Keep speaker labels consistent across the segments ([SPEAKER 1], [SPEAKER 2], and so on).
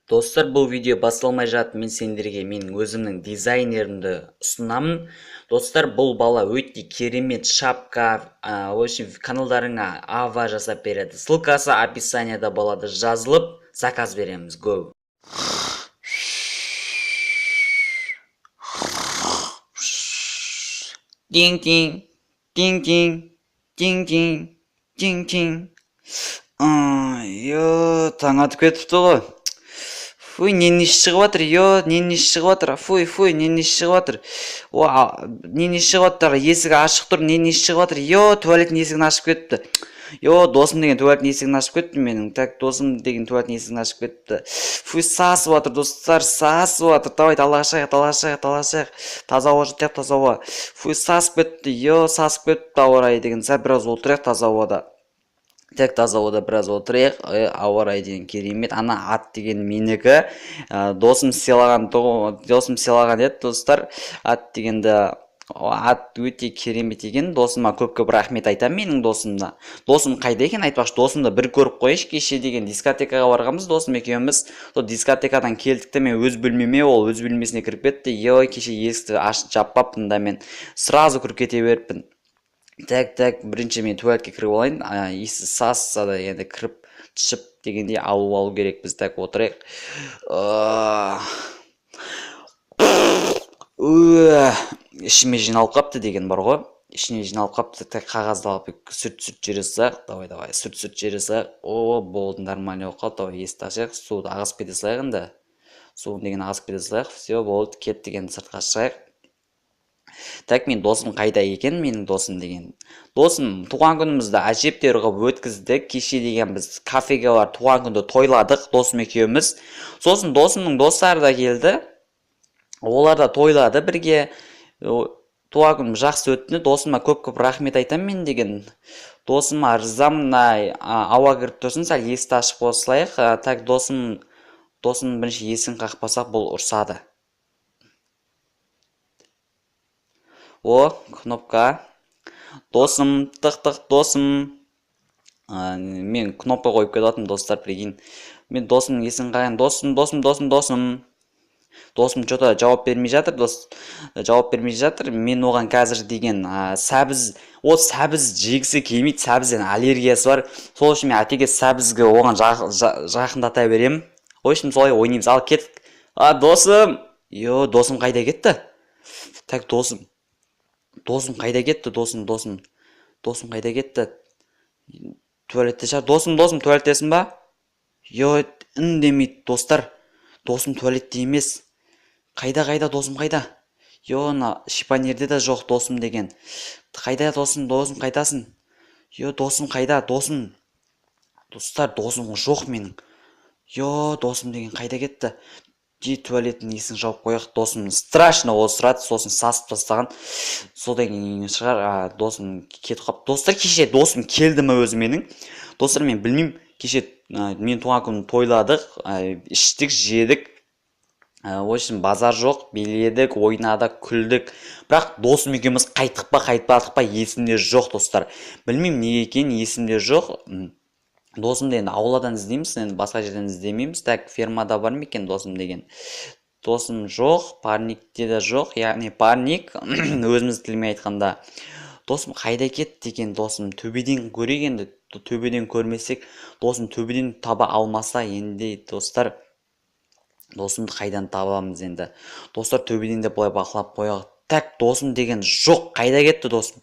[SPEAKER 1] Достар, бұл видео басталмай жатып, мен сендерге менің өзімнің дизайнерімді ұсынамын. Достар, бұл бала өте керемет шапка, в общем, каналдарыңа ава жасап береді. Ссылкасы описанияда болады. Жазылып, заказ береміз. Go. Динг-динг, динг-динг, динг-динг, динг-динг. Ё, таң атып кетіпті ғой. Фуй, ненің иісі шығып жатыр, ё, ненің иісі шығып жатыр, фуй, фуй, ненің иісі шығып жатыр. О, ненің иісі шығып жатыр, есігі ашық тұр, ненің иісі шығып жатыр, ё, туалеттің есігін ашып кетіпті. Ё, досым деген туалеттің есігін ашып кетті менің. Так, досым деген туалеттің есігін ашып кетіпті. Фуй, сасып жатыр, достар, сасып жатыр. Давай, далаға шығайық, далаға шығайық, далаға шығайық. Таза ауа жұтайық, таза ауа. Фуй, сасып кетті, ё, сасып кетті ауа райы деген. Сәл біраз отырайық таза ауада. Так, таза ауада біраз отырайық. Ауа райы деген керемет. Ана ат деген менікі. Досым сыйлаған, досым сыйлаған еді, достар. Ат дегенді, ат өте керемет екен. Досыма көп-көп рахмет айтамын менің досымда. Досым қайда екен айтпақшы, досымды бір көріп қояйыншы. Кеше деген дискотекаға барғанбыз досым екеуміз. Сол дискотекадан келдік те, мен өз бөлмеме, ол өз бөлмесіне кіріп кетті. Ой, кеше есікті ашып жаппаппын да, мен сразу кіріп кете беріппін. Так, так, бірінші мен туалетке кіріп алайын. Иісі сасса да енді кіріп түсіп дегендей алып алу керекпіз. Так, отырайық. Ішіме жиналып қапты деген бар ғой. Ішіне жиналып қапты. Так, қағазды алып сүрт-сүрт жібере салайық. Давай, давай, сүрт-сүрт жібере салайық. О, болды, нормально болып қалды. Давай, есікті ашайық, суды ағызып кете салайық енді. Суын деген ағызып кете салайық. Все, болды, кеттік енді, сыртқа шығайық. Так, мен досым қайда екен, менің досым деген. Досым туған күнімізді әжептәуір қылып өткіздік. Кеше деген біз кафеге барып туған күнді тойладық досым екеуміз. Сосын досымның достары да келді. Олар да тойлады бірге. Туған күнім жақсы өтті. Досыма көп-көп рахмет айтамын мен деген. Досыма ризамын. Ауа кіріп тұрсын, сәл есікті ашып қоя салайық. Так, досым бірінші есігін қақпасақ, бұл ұрсады. О, кнопка. Досым, тық-тық, досым. Мен кнопка қойып кетіп жатырмын, достар, прикинь. Мен досымның есігін қағайын. Досым, досым, досым, досым. Досым чё-то жауап бермей жатыр, дос, жауап бермей жатыр. Мен оған қазір деген, сәбіз, ол сәбіз жегісі келмейді, сәбізден аллергиясы бар. Сол үшін мен әтеге сәбізге оған жақындата беремін. В общем, солай ойнаймыз. Ал кеттік. Досым. Йо, досым қайда кетті? Так, досым. Досым қайда кетті? Досым, досым. Досым қайда кетті? Туалетте шығар. Досым, досым, туалеттесің ба? Йо, үндемейді, достар. Досым туалетте емес. Қайда, қайда, досым қайда? Йо, ана шипанерде де жоқ досым деген. Қайда досым, досым қайдасың? Йо, досым қайда, досым? Достар, досым жоқ менің. Йо, досым деген қайда кетті? Де туалеттің есігін жауып қояйық. Досым страшно осырады, сосын сасып тастаған. Содан кейін шығар, досым кетіп қалыпты. Достар, кеше досым келді ме өзі менің? Достар, мен білмеймін. Кеше, мен туған күнімді тойладық, іштік, жедік. В общем, базар жоқ, биледік, ойнадық, күлдік. Бірақ досым екеуміз қайттық па, қайтпадық па, есімде жоқ, достар. Білмеймін неге екенін, есімде жоқ. Досымды енді ауладан іздейміз, енді басқа жерден іздемейміз. Так, фермада бар ма екен досым деген? Досым жоқ, парникте де жоқ, яғни парник өзіміз тілмен айтқанда. Досым қайда кетті екен, досым? Төбеден көрейік енді, төбеден көрмесек, досым төбеден таба алмаса енді, достар, досымды қайдан табамыз енді? Достар, төбеден де былай бақылап қояйық. Так, досым деген жоқ, қайда кетті досым?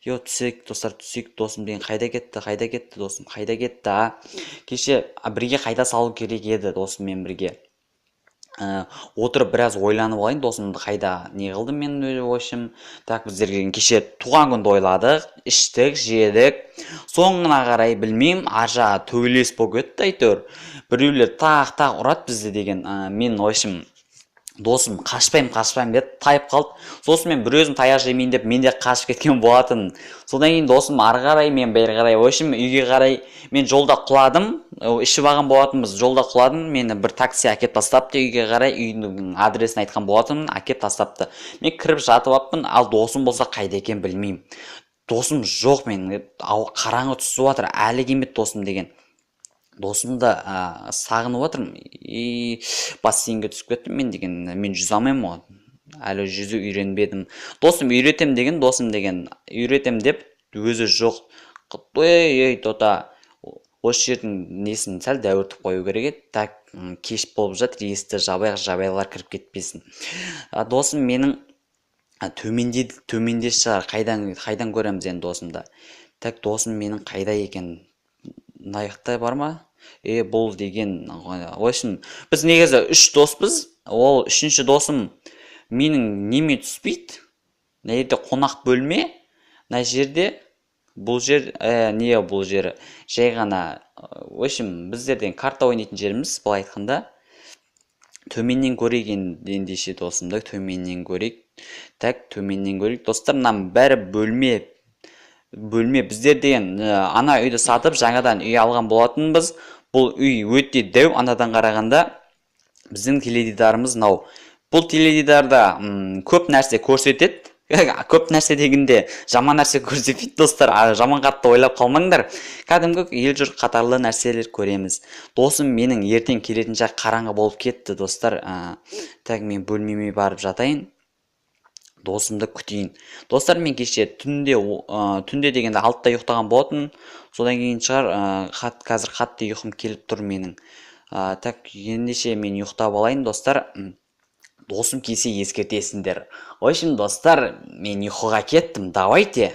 [SPEAKER 1] Йо, түсейік, достар, түсейік. Досым деген қайда кетті, қайда кетті досым, қайда кетті, а? Кеше, бірге қайда салу керек еді досыммен бірге? Отырып біраз ойланып алайын, досымды қайда не қылдым мен, в общем. Так, біздер кеше туған күнді ойладық, іштік, жедік. Соңына қарай білмеймін, ар жағы төбелес болып кетті әйтеуір. Біреулер тақ-тақ ұрады бізді деген. Мен, в общем, досым қашпаймын, қашпаймын деді, тайып қалды. Сосын мен бір өзім таяқ жемейін деп, мен де қашып кеткен болатын. Содан кейін досым ары қарай, мен бері қарай, в общем, үйге қарай. Мен жолда құладым, ішіп алған болатынбыз, жолда құладым. Мені бір такси әкеп тастапты үйге қарай, үйдің адресін айтқан болатынмын, әкеп тастапты. Мен кіріп жатып алыппын, ал досым болса қайда екенін білмеймін. Досым жоқ менің, қараңғы түсіп жатыр, әлі келмеді досым деген. Досымды сағынып отырмын. И бассейнге түсіп кеттім мен деген, мен жүзе алмаймын ғой, әлі жүзу үйренбедім. Досым үйретем деген, досым деген үйретем деп өзі жоқ. Ей, ей, тота, осы жердің несін сәл дәуіртіп қою керек еді. Так, кеш болып жатыр, есікті жабайық, жабайылар кіріп кетпесін. Досым менің төменде, төменде шығар, қайдан көреміз енді досымды? Так, досым менің қайда екен? Мына жақта бар ма? Бұл деген, в общем, біз негізі үш доспыз. Ол үшінші досым менің неме түспейді. Мына жерде қонақ бөлме, мына жерде бұл жер, не бұл жері? Жай ғана, в общем, біздерден карта ойнайтын жеріміз, былай айтқанда. Төменнен көрейік ендеше досымды, төменнен көрейік. Так, төменнен көрейік. Достар, мынаның бәрі бөлме. Бөлме. Біздер деген ана үйді сатып, жаңадан үй алған болатынбыз. Бұл үй өте дәу анадан қарағанда. Біздің теледидарымыз мынау. Бұл теледидарда көп нәрсе көрсетеді. Көп нәрсе дегенде жаман нәрсе көрсетпейді, достар. Жаман қатты ойлап қалмаңдар. Кәдімгі ел жұрт қатарлы нәрселер көреміз. Досым менің ертең келетін жақ қараңғы болып кетті, достар. Так, мен бөлмеме барып жатайын. Досымды күтейін. Достар, мен кеше түнде, түнде дегенде 6-да ұйықтаған болатын. Содан кейін шығар, қазір қатты ұйқым келіп тұр менің. Так, ендеше мен ұйықтап алайын, достар. Досым келсе ескертесіңдер. В общем, достар, мен ұйқыға кеттім. Давайте.